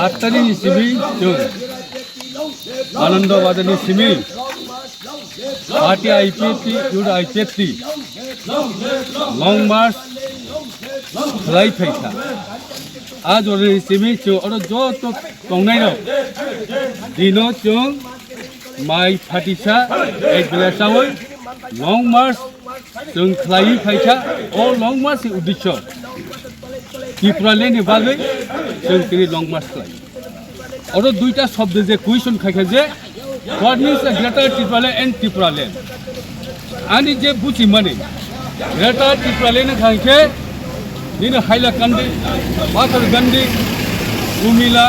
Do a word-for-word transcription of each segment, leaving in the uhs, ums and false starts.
Aat tarikni simi chwng Anando Bazarni simi party I P F T, youth I P F T long march khlai phaikha. A jorani simi chwng oro joto tongnairok dino chwng mai phatisa ek bela chawi long march chwng khlaiwi phaikha. O long march ni uddesho Tipraland ni bagwi chwng tini long march khlai. Oro duita shobdo je question khaikha je, what means the Greater Tipraland and Tipraland? Ani je buji mani, Greater Tipraland wngkha hwnkhe nini Hailakandi, Pathargandi, Umila,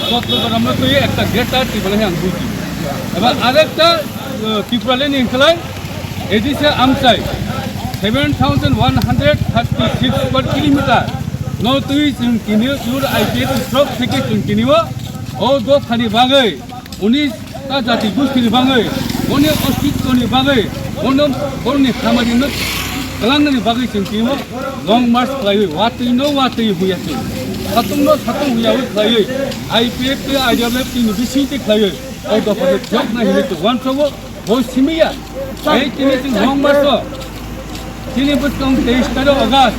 Chottogram no twi ekta Greater Tipraland ang buji. Eba arekta, uh, Tipraland wngkhalai, edise amchai seven thousand one hundred thirty six square kilometer no twi chwng tini ur I P F T srok theke chwng tini o, o dophani bagwi Uni ta jati gustini bagwi, uni ostitwni bagwi, uni, uni hamari no kwlangnani bagwi chwng timo long march khlaiwi watwi no watwi huya se. Satung no satung huya wi khlaiwi, I P F T, I W F T ni bisingtwi khlaiwi, o dopha no jokna hinwi tong uansukgo, bo simiya. Ei tini chwng long march o, chini bwskang teis tarik August,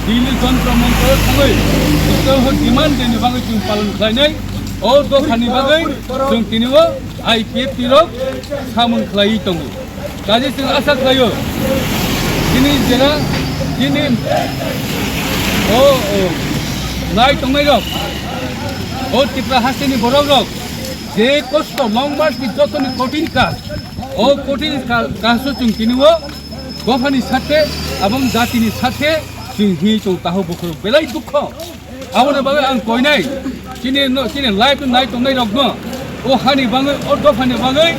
Delhi Jantar Mantar o thangwi, Uttar demand deni bagwi chwng palon khlainai. O dophani bagwi chwng tini o I P F T rok samung khlaiwi tongo. Kaje chwng asa khlaio, chini jera, chini o, o nai tongnai rok, o Tripura hasteni borok rok, je kosto long march ni jotoni kothin kaj, o kothin ka-, kaj o chwng tini o dophani sathe, abong jatini sathe chwng hi chwng taho bukhuk belai dukho. Aboni bagwi ang koinai, chini no, chini live nai tongnai rokno, o hani bagwi, o dophani bagwi,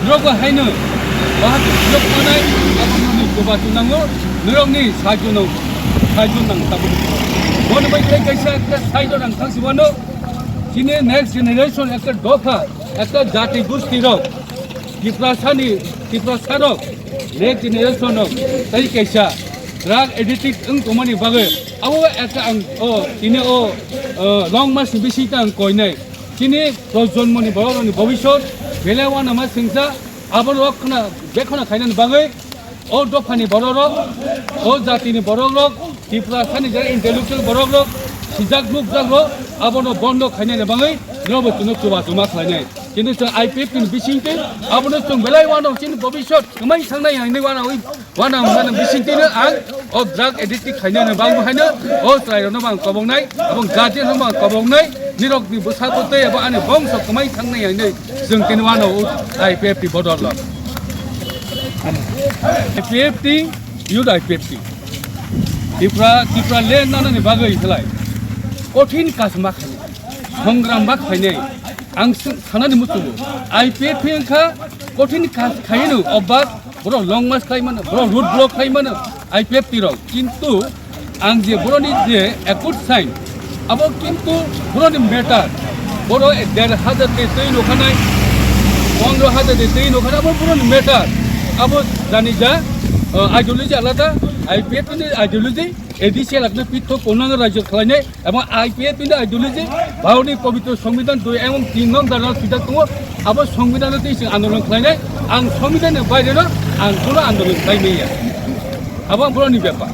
rogo haino, bahat yok manai, aboni chuba chunango, norokni sajunang, sajunang tabuk. Boni bai tei kaisa ekta side o nang thangsi wano, chini next generation ekta dopha, ekta jati gusti rok, Tiprasani, Tiprasa rok, next generation rok, tei kaisa drug addict wng tongmani bagwi, abo ekta ang, o, tini o, o, long march ni bisingtwi ang koinai. Chini projonmoni borok rokni bobisot, belai uanama singsa, abo rok khna, bekhna khainani bagwi, o dophani borok rok, o jatini borok rok, Tiprasani jara intellectual borok rok, sijak nukjak rok, abono bondo khainani bagwi, nobo chwngno chuba chuma khlainai. Kintu chwng I P F T ni bisingtwi abono chwng belai uanw chini bobisot kwmai thangnai hinwi uanw, uanw hwnmani bisingtwino ang o drug addict khainani bagwi haino o chwrairokno bo ang koboknai, abo guardian rokno bo ang koboknai, nirokni bwsakgo tei abo ani bongso kwmai thangnai hinwi chwng tini uanw o I P F T bodol rok. I P F T, youth I P F T. Tipra, Tipraland nanani bagwi khlai kothin kasma khainai, songram ba khainai. Ang sw-, sanani muchungo, I P F T wngkha kothin kas khaino, obak, borok long march khlai mano, borok road block khlai mano, I P F T rok. Kintu ang je boroni je accord sign, abo kintu boroni matter, boro der hajar de tei nokhanai, pondro hajar de tei nokhanai, abo boroni matter, abo jani ja, uh, ideology alada, I P F T ni ideology, A D C lakna pithok onano rajyo khlainai, Abo I P F ni ideology, Bharatni pobitro Songbidan dui emon tin nong dara swijak tongo, abo Songbidan no twi chwng andolon khlainai, ang Songbidan ni baire no ang kono andolon khlai manya. Abo ang borokni bepar.